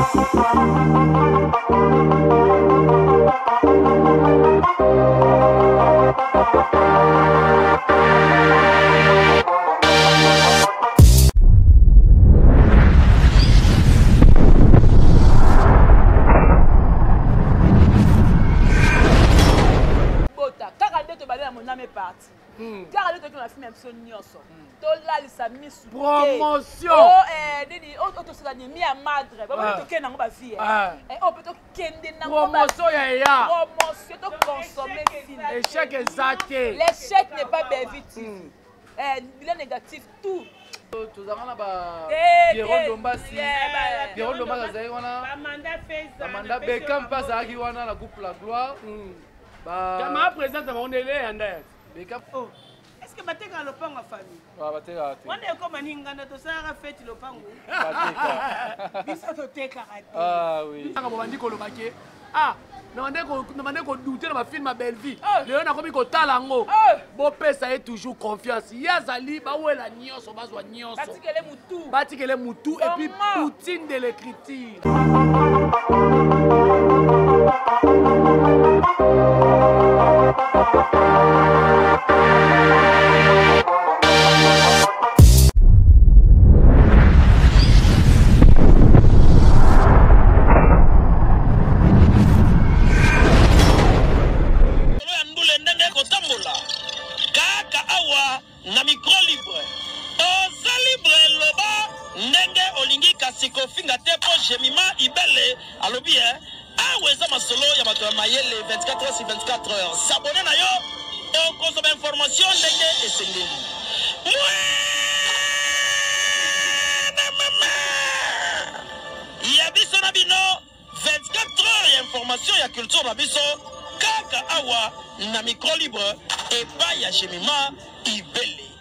Bota kaka nde tobale na moname parti hmm. kaka nde toki na film ya biso nyonso hmm. tolalisa misu promotion oh, eh, nini oyo oh, tosala nini mia madre bamoni ah. tokende nango bavie ah. eh, oyo mpe tokende nango promotion ya eya promotion toconsommer film échec eza te l'échec n'est pas Bellevue TV hmm. eh, bilan négatif tout tozalaka na ba Pierrot Ndombasi Pierrot Ndombasi azalaki wana Bamanda Beckham mpe azalaki wana na groupe La Gloire hmm. ba présidente na bango nde Leya Ndaya Beckham oh. Est-ce que batekaka lopango ya famille? Ah, batekaka te. Wana ekoma ni nganda tosalaka feti lopango. Biso totekaka te. Ah oui. Nanga bobandi koloba ke ah na bande kodute na bafilme ya bellevie eh. lelo nakomi kotala yango eh. bopesa ye toujours confiance ye azali bawela nyonso bazwa nyonso batikele mutu epuis poutine de l'écriture Na micro libre oza libre loba ndenge olingi kasi kofinga te po Jemima Ibele alobi eh awa eza masolo ya bato ya mayele 24 heures sur 24 heures s'abonner na yo okozwa ba information ndenge esengeli Mwana mama ya biso na bino 24 heures ya information ya culture na biso kaka awa na micro libre epai ya Jemima Ibele.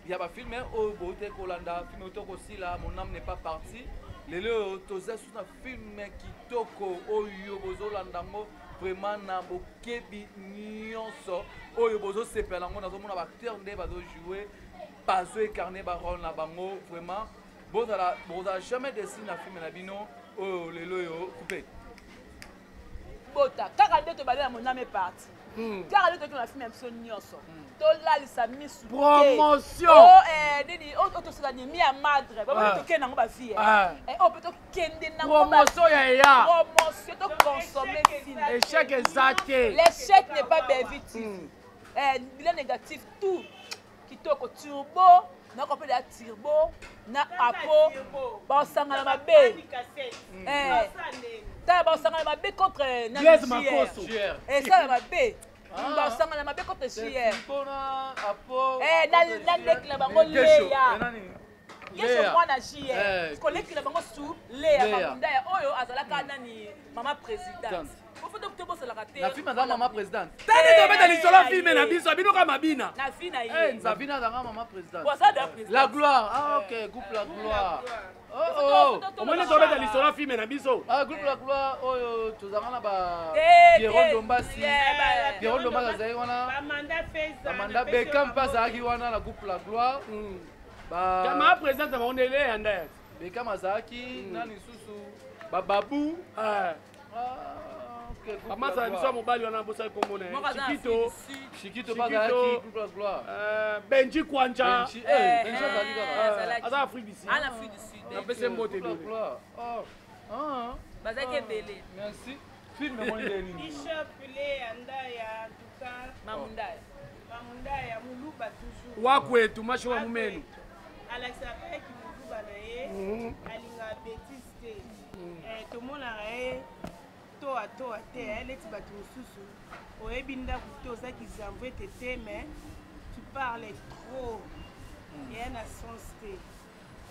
Ya ba filme oyo bouti kolanda filme outi kosila mon âme n'est pas parti lelo oyo toza susu na filme kitoko oyo bozolanda yango vraiment na bokebi nyonso oyo bozosepela yango nazomona baacteur nde bazojoue bazo incarne barole na bango vraiment bozala bozala jamais desi na filme na bino oyo lelo oyo coupe bota kaka nde tobale na moname parti hmm. kaka nde toki na filme ya biso nyonso hmm. tolalisa misu promotion oh, eh, nini oyo oh, tosala nini mia madre bamoni ah. tokende nango bavie ah. eh, oyo mpe tokende nango promotion ya eya promotion toconsommer film échec eza te l'échec n'est pas Bellevue TV hmm. eh, bilan négatif tout kitoko turbo nakopela ya turbo na apo basangana mabe eh, tala basangana mabe contre esala mabe ah. basangana mabe contre jr eh, na leki na bango leya yesu mwana jr eh. koleki na bango su leya makundaya oyo azalaka nani mama présidente na film aza mama présidente tani tobeta lisolo filme na biso bino ka mabina na vie na ye na vie nazanga mama présidente la gloire ah ok groupe la gloire Oh, oh. omoni tobeta lisolo filme na biso ah, groupe la gloire oyo tozalaka na ba pierrot ndombasi pierrot ndombasi azalaki wana bamanda bekam mpe azalaki wana na groupe la gloire hmm. ma présidente na bango nde leya ndaya bekam azalaki nani lisusu bababu ah. Bamasa na biso ya mobali wana bosali kombo na ye Chikito Chikito bazalaki groupe la gloire euh, Benji Kwanja Benji eh, Benji azalaki kaka aza Afrique du Sud ana Afrique du Sud napesi ye mbote ebele oh. ah. bazalaki ebele merci film emoni nde nini Bishop Lea Ndaya en tout cas Mamundaya Mamundaya Muluba toujours wakwetu mashi wa mumenu alakisaka ye kimuluba na ye mhm. alingaka betise te mm. eh, tomonaka ye toa toa te eh, neti bato mosusu oyebi ndako te oza kizamvu ete te mais tu parles trop mm. eya na sens te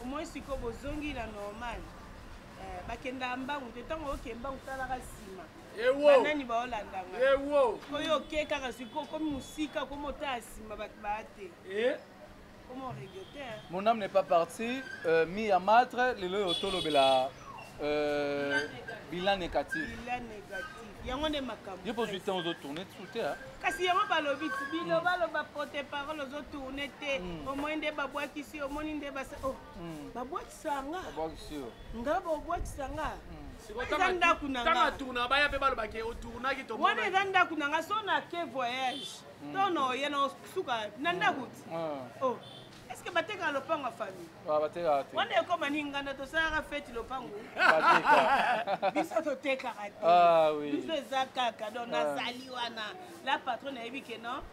omoi sikoyo bozongi na normal eh, bakendaka mbangu te ntango oke mbangu talaka nsima banani baolandanga oyo oke kaka sikoyo okomi mosika okomi otala nsima bato baya te eh? Comment regretter hein? Mon âme n'est pas partie, euh, mi à matre, lelo oyo tolobela Bilan négatif. Bilan négatif. Yango nde makambo. Yo mpo ozwi temps ozotourne tu te. Kasi yango balobi ti bino baloba porte parole ozotourne te. Omoni nde babwakisi, omoni nde basa oh babwakisa nga. Babwakisi yo. Nga babwakisa nga. Eza ndako na nga. Tourna baya mpe balobaki otournaki to. Wana eza ndako na nga so na ke voyage. To na oya na suka na ndako ti. Oh. Est-ce que batekaka lopango ya famille? Batekaka te. Wana ekoma ni nganda tosalaka feti lopango. Biso totekaka te. Biso eza kaka donc nazali wana. La patronne ayebi ke non.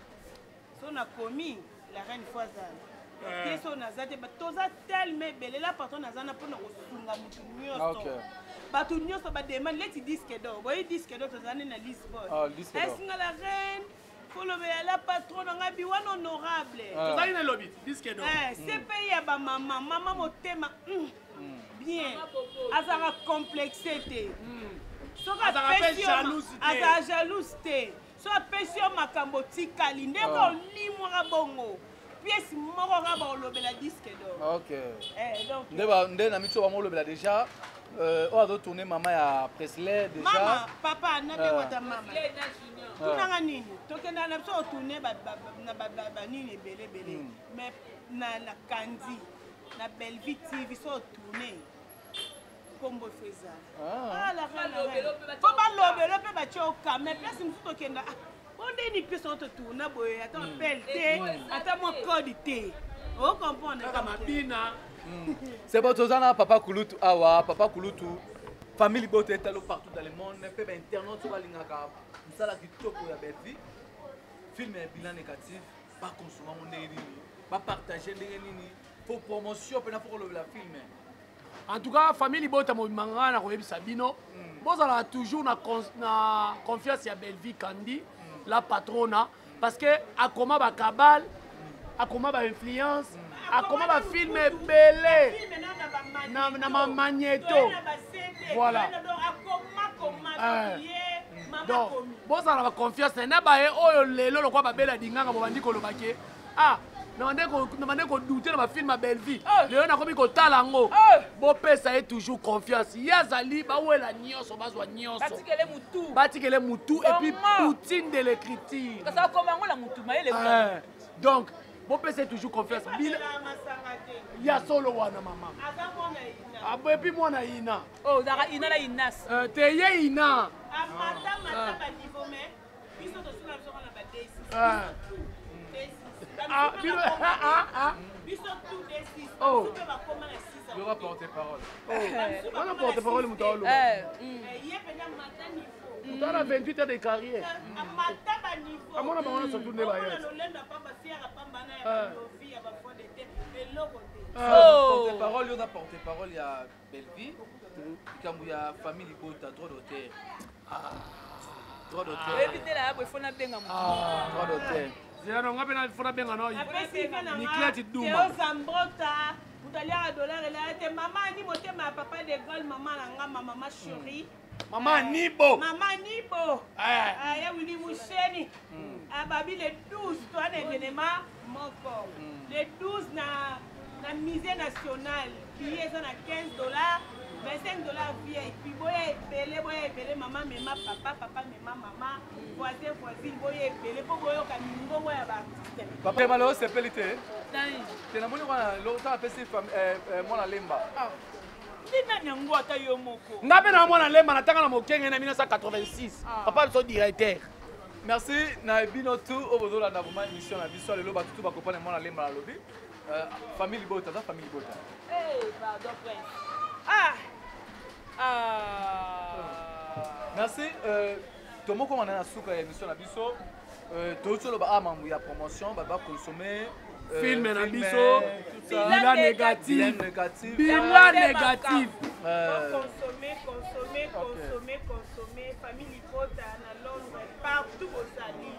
So nakomi la reine faut azala. Te so naza te toza tellement ebele la patronne aza na mpona kosunga motu nyonso. Bato nyonso bademande leti disque d'or. Boyi disque d'or tozala nde na Lisbonne. Esinga la reine kolobela la patronne nga bi wana honorable. Tozali na lobi disque d'or. CPI ya ba mama, mama motema bien. Azaka complexe te. Soki apesi azaka jalouse te. Soki apesi yo makambo tikali ndenge olimwaka bongo. Pièce moko kaka bakolobela disque d'or. OK. Donc nde na miso bamolobela déjà. Oyo azotourne mama ya Presley déjà. Mama, papa, nabengwata mama. Tunanga nini? Tokendaka na biso otourne na banini ebele ebele. Mais na Kandi, na Bellevue TV so otourne. Kombo efo ezala. Po balobelo mpe batie oka, mais place mosusu tokenda ondeni pièce oyo totourna boye ata appel te, ata mwa code te. Ocomprendre kaka mabina. C'est bon, tozana papa Kulutu awa, papa Kulutu. Famille Bote etalo partout dans le monde, mpe ba internautes balingaka mosala kitoko ya Bellevue. Film ya bilan négatif, ba consommer ngo ndenge nini, ba partager ndenge nini, faut promotion pena faut kolobela film. En tout cas, famille Libota mobimba nga na koyebisa bino, bozala toujours na confiance ya Bellevue Kandi, la patrona, parce que akoma ba cabale, akoma ba influence, akoma ba film ebele na ma magnéto. Voilà. Donc, bozala na confiance na baye oyo lelo lokwa babela dinganga bobandi koloba ke ah na bande kodute na bafilme ya Bellevue. Lelo nakomi kotala yango. Bopesa ye toujours confiance. Ye azali bawela nyonso, bazwa nyonso. Batikele mutu. Batikele mutu et puis poutine de l'écriture. Kasi akoma yango na mutu, mayele Donc, bopesa ye toujours confiance. Ya solo wana mama. Et puis mwana ina. Oh, ozalaka ina na inas. Te ye ina. Amata mata ba niveau mais biso tosuna biso na ba D6. Ah, bino, ah, ah. Biso tout D6. Oh. Biso pe bakoma na 6. Il y aura porte-parole. Oh. Wana porte-parole moto aloba. Ye pena mata niveau. Moto ana 28 ans de carrière. Amata ba niveau. Amona bango nyonso tout nde ba Amona lolendo ya pamba, fière ya pamba na ya ba lovi, ya ba fond de terre, eloko te. Porte-parole, yo na porte-parole ya Bellevue. Likambo ya famille Libota, droit d'auteur. Droit d'auteur. Oyebi nde na ya boye, faut nabenga moto. Droit d'auteur. Zela na nga mpe na faut nabenga na oyo. Apesi mpe na nga. Niclette Duma. Théo Zambrota, moto aliaka dollar elaya te. Mama ani motema ya papa de Gaulle, mama na nga, ma mama chérie. Mama Nibo. Mama Nibo. Ya Willy Musheni. Ababi le 12, toi na événement moko. Le 12 na musée national, billet eza na $15, $25 VIP. Boya ebele, boya ebele, mama mema papa, papa mema mama, voisin voisine, boya ebele po boyoka mingongo ya ba artiste. Papa Malo sepeli te. Nani? Te na moni wana lo ta pesi fam mwana lemba. Ndi nani yango ata yo moko? Nga pe na mwana lemba na tanga na mokenge na 1986. Papa biso directeur. Merci na bino tout oyo bozolanda vraiment émission na biso lelo bato tout bakopana mwana lemba na lobi. Famille Libota, ça famille Libota. Eh, pardon prince. Ah. Ah. Merci tomoko wana na suka ya émission na biso. Tozo loba mambu ya promotion ba consommer film na biso. Bilan négatif. Bilan négatif. Bilan négatif. Consommer, consommer, consommer, consommer. Famille Libota na Londres, partout bozali.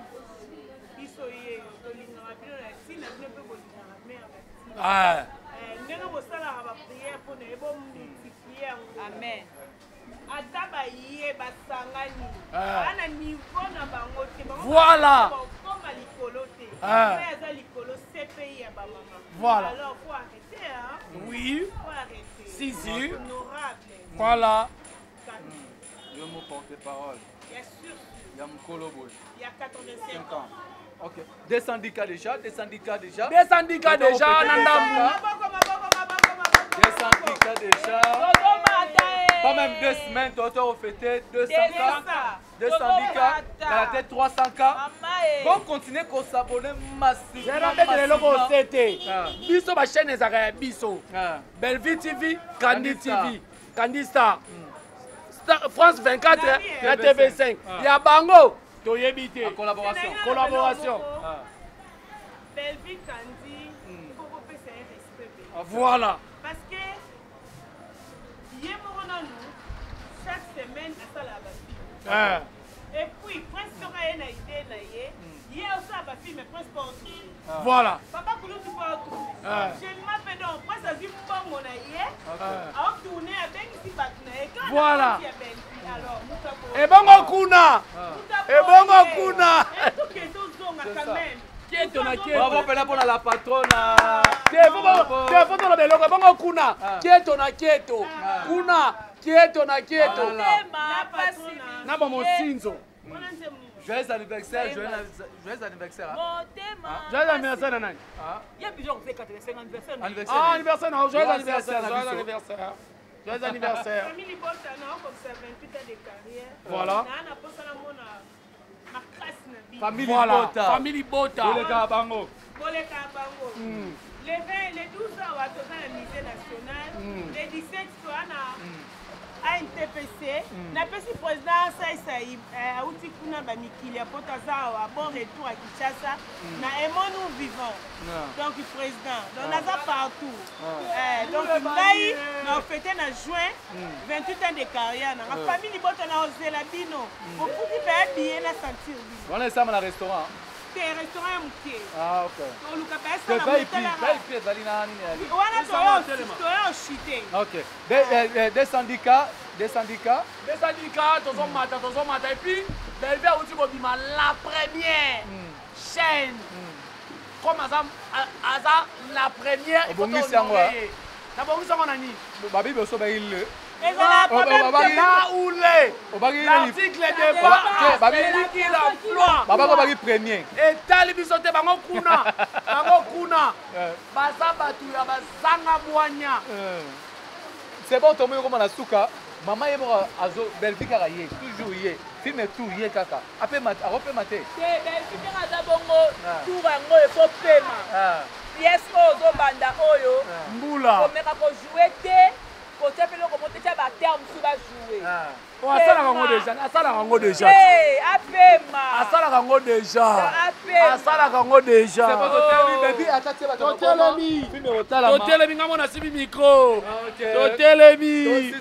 Biso ye tolingaka bino na ntina bino mpe bolingaka mère na ntina. Ndenge bosalaka ba prière mpo na ye bomultiplie yango. Amen. Ata baye basangani. Ba na niveau na bango te. Bango Voilà. bakoma likolo te. Ah. Oyo aza likolo CPI ya ba mama. Voilà. Alors faut arrêter hein. Oui. Faut arrêter. Si, si. Honorable. Voilà. Kandi. Yo mo porte-parole. Ya sûr. Ya mukolo boye. Ya 85 ans. Ok. 210 cas déjà, 210 cas déjà. 210 cas déjà, na ndambu. Maboko, maboko, maboko, maboko. 210 cas déjà. Tozomata e. Pas même deux semaines, toto fêté 200 cas. 210 cas, dans la tête 300 cas. Mama e. Bon, continuez qu'on s'abonner massivement. Zera betela eloko massivement. ose te. Ah. Biso ba chaîne ezalaka ya biso. Ah. Bellevue TV, Candy Candy Star. TV, Candy Star. Star France 24 na TV5. Ah. Ya bango toyebi te. En collaboration. Collaboration. Ah. Bellevue Kandi, faut kopesa ye respect pe. Voilà. Parce que ye moko nanu chaque semaine asalaka bafilme. Ah. Et puis prince soki aye na idée na ye, ye osala bafilme prince mpo otourne. Voilà. Papa kulutu mpo otourne. Ah. Jemima mpe donc prince azwi mbongo na ye, aotourne abengisi bato na ye. Kaka na Voilà. compte ya Bellevue. Alors moto aboyi. Ebongo kuna. Moto aboyi. Ebongo kuna. Etuki ezozonga C'est quand ça. même. Kieto na kieto. Bravo Pela pour la patronne. Te fo toloba eloko ebongo kuna. Kieto na kieto. Kuna kieto na kieto. Voilà. Motema La pasi patronne. Na ba mosinzo. Wana nzembo nini? Joyeux anniversaire, joyeux joyeux anniversaire. hein. Motema. Joyeux anniversaire na nani? Ah. Ye biso ko 85 anniversaire. na ye. Anniversaire. Ah, anniversaire na joyeux Ouais, anniversaire, c'est ça, joyeux biso. anniversaire. Joyeux anniversaire. Famille libota na okokisa 28 ans de carrière. Voilà. Naa na posa namona makasi na bino. Famille Voilà. Libota. Famille Bota. Boleka bango. Boleka bango. Le 20, le 12 awa toza na musée national. Le 17 toza na ANTPC. Napesi président Saisai auti kuna bamikili ya poto aza awa bon retour à Kinshasa na Aimons-nous vivants. Donc président, donc naza partout. Eh, donc ngai na fête na juin 28 ans de carrière nanga famille libota na ozela bino. Bofuti mpe billet na sentir bino. On est ensemble dans le restaurant. Te restaurant ya moke. Ah, ok. Toluka mpe Te asala VIP, motalaka. VIP ezali na nini ali? Wana toya oshite. Ok. 210 cas, 210 cas. 210 cas, tozomata, tozomata. Et puis, Bellevue auti kobima la première chaîne. Comme aza, aza la première, il faut Obongisi yango, tohonorer ye. Nabongisi yango na nini? Babi boso ba ile. Ezala Oh, oh, problème oh, te. Là où l'est Obaki l'article débat, Babi- celui qui l'emploie. Baba ko baki premier. etali biso te bango kuna bango kuna baza bato ya bazanga bwanya. C'est bon tomoni okoma na suka. Mama ye moko azo Bellevue kaka ye, toujours ye. Film tout ye kaka. Apema akopema te. Te Bellevue ndenge aza bongo Ah. tour yango efo pema. Ah. Pièce oyo ozobanda oyo Mbula komeka kojoue te kotia mpe eloko moko te tia baterme mosusu bajoue. Ah. Oh, asalaka yango deja, asalaka yango deja, Te apema. asalaka yango deja, Apema. asalaka yango deja. C'est bon totelemi Bellevue ata tie bato. Totelemi. Film otalama. Totelemi ngambo nasibi micro. Ok. Totelemi.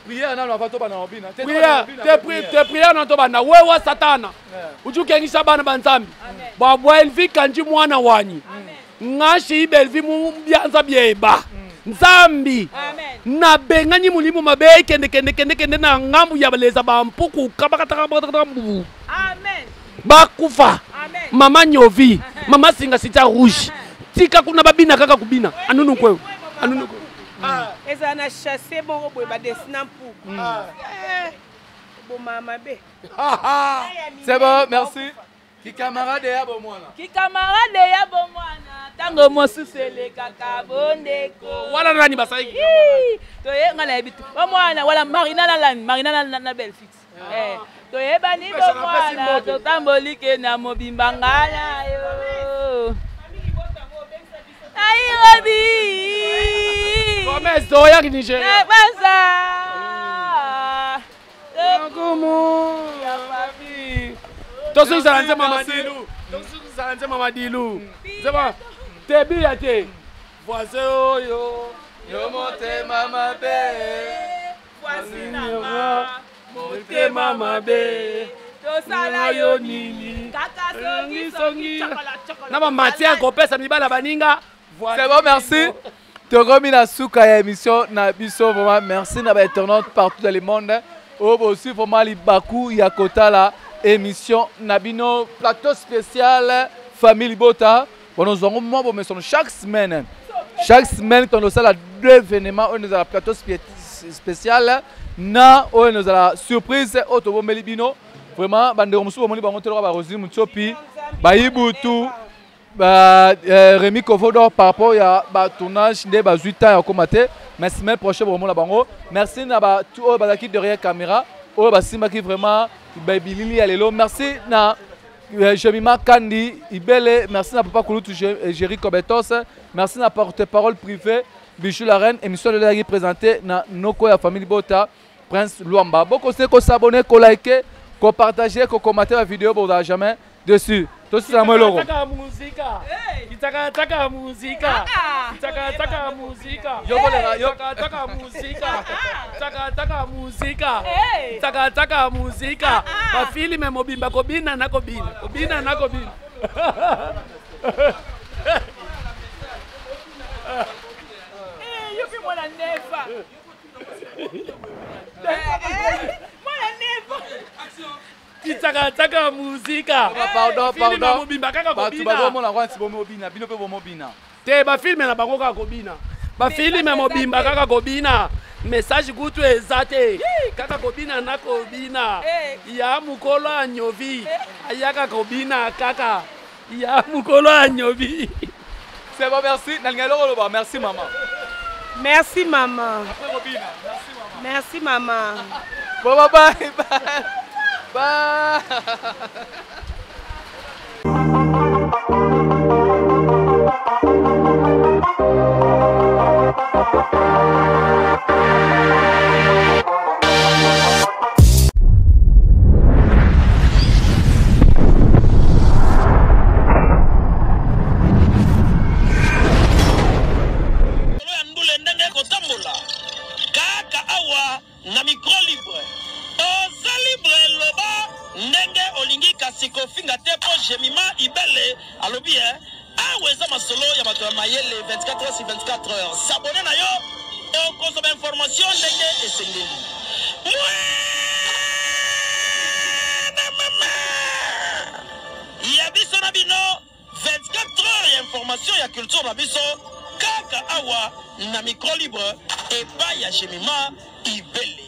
Prière nano avant tobanda mobina. Prière te te prière na tobanda wewa satana uti ukengisa bana ba nzambi bwabwa Elvi kanji mwana wanyi ngashi ibelvi mu byanza byeba nzambi Amen. nabenganyi molimo mabe ekende kende kende kende na ngambu ya baleza bampuku kabakatakabakatakata mbubu Amen. bakufa. Amen. Mama nyovi, mama singa sita rouge, tika kuna babina kaka kubina anunu kweyo anunu kweyo. Ezala na chasse moko boye badesina mpuku. Boma mabe. C'est bon, merci. Ki camarade ya bomwana. Kikamarade ya bomwana ntango mosusu elekaka bondeko. Wana nani basalaki? Ii, toye nga nayebi te bomwana wala marina na lani marina na belfix. Eh, toyebani Pesa na pesi bomwana mbote. totamboli ke na mobimba ngai na yo Nairobi. Gomez toyaki Nigeria. Nabanza. Nkumu tosukisala nzembo ya madilu, tosukisala nzembo ya madilu, nzembo tebiya te voisin oyo Yo motema mabe. motema mabe tosala yo nini kaka Songi, songi songi. songi chokola, chokola. Na bamatière kopesa mibala baninga. C'est bon, merci. Tokomi na suka ya émission na biso vraiment merci na ba internautes partout dans le monde. Oyo bosui vraiment libaku ya kotala émission na bino plateau spécial. Famille Libota. Bonozwa yango mwa bomesano chaque semaine. Chaque semaine tondosala deux événements oyo ezala plateau spécial na oyo ezala surprise oyo tobombeli bino. Vraiment bandeko mosusu bomoni bango te lokola ba Rosine Mutsopi, bayibutu, ba Rémi Kovodor par rapport ya ba tournage nde bazwi temps ya kokoma te, mais semaine prochaine bokomona bango. Merci na bato oyo bazalaki derrière caméra oyo basimbaki vraiment bilili ya lelo. Merci na Jemima Kandi Ibele, merci na papa Kulutu Jerry Kobetos, merci na porte-parole privé Bijou la Reine, émission de l'Agi présentée na Noko ya famille Bota Prince Luamba. Boko se ko s'abonner, ko liker, ko partager, ko commenter la vidéo pour jamais dessus. Tout ça moi logo. Taka musika. Taka taka musika. Taka taka musika. Yo bolera yo taka taka musika. Taka taka musika. Taka taka musika. Ba filme mobimba kobina na kobina. Kobina na kobina. Eh, yo pe mwana nefa. Mwana nefa. Taka taka musika. Pardon, Filme pardon. mobimba kaka Bato kobina. bazomona kwa nsi bomobina, bino pe bomobina. Te bafilme na bango kaka kobina. Bafilme mobimba kaka kobina. Message kutu eza te. Kaka kobina na kobina. Ya mokolo anyovi. Ayaka kobina kaka. Ya mokolo anyovi. C'est bon, merci. Nalinga eloko loba. Merci maman. Merci maman. Après kobina. Merci maman. Merci maman. Bon, bye bye. Bye. Bye. Ya ndule ndenge kotambola kaka awa na micro libre. Oza libre loba ndenge olingi kasi kofinga te po Jemima Ibele alobi awa eza masolo ya bato ya mayele 24 heures sur 24 heures. S'abonner na yo okozwa ba information ndenge esengeli. Mwana mama ya biso na bino 24 heures ya information ya culture na biso kaka awa na micro libre epai ya Jemima Ibele.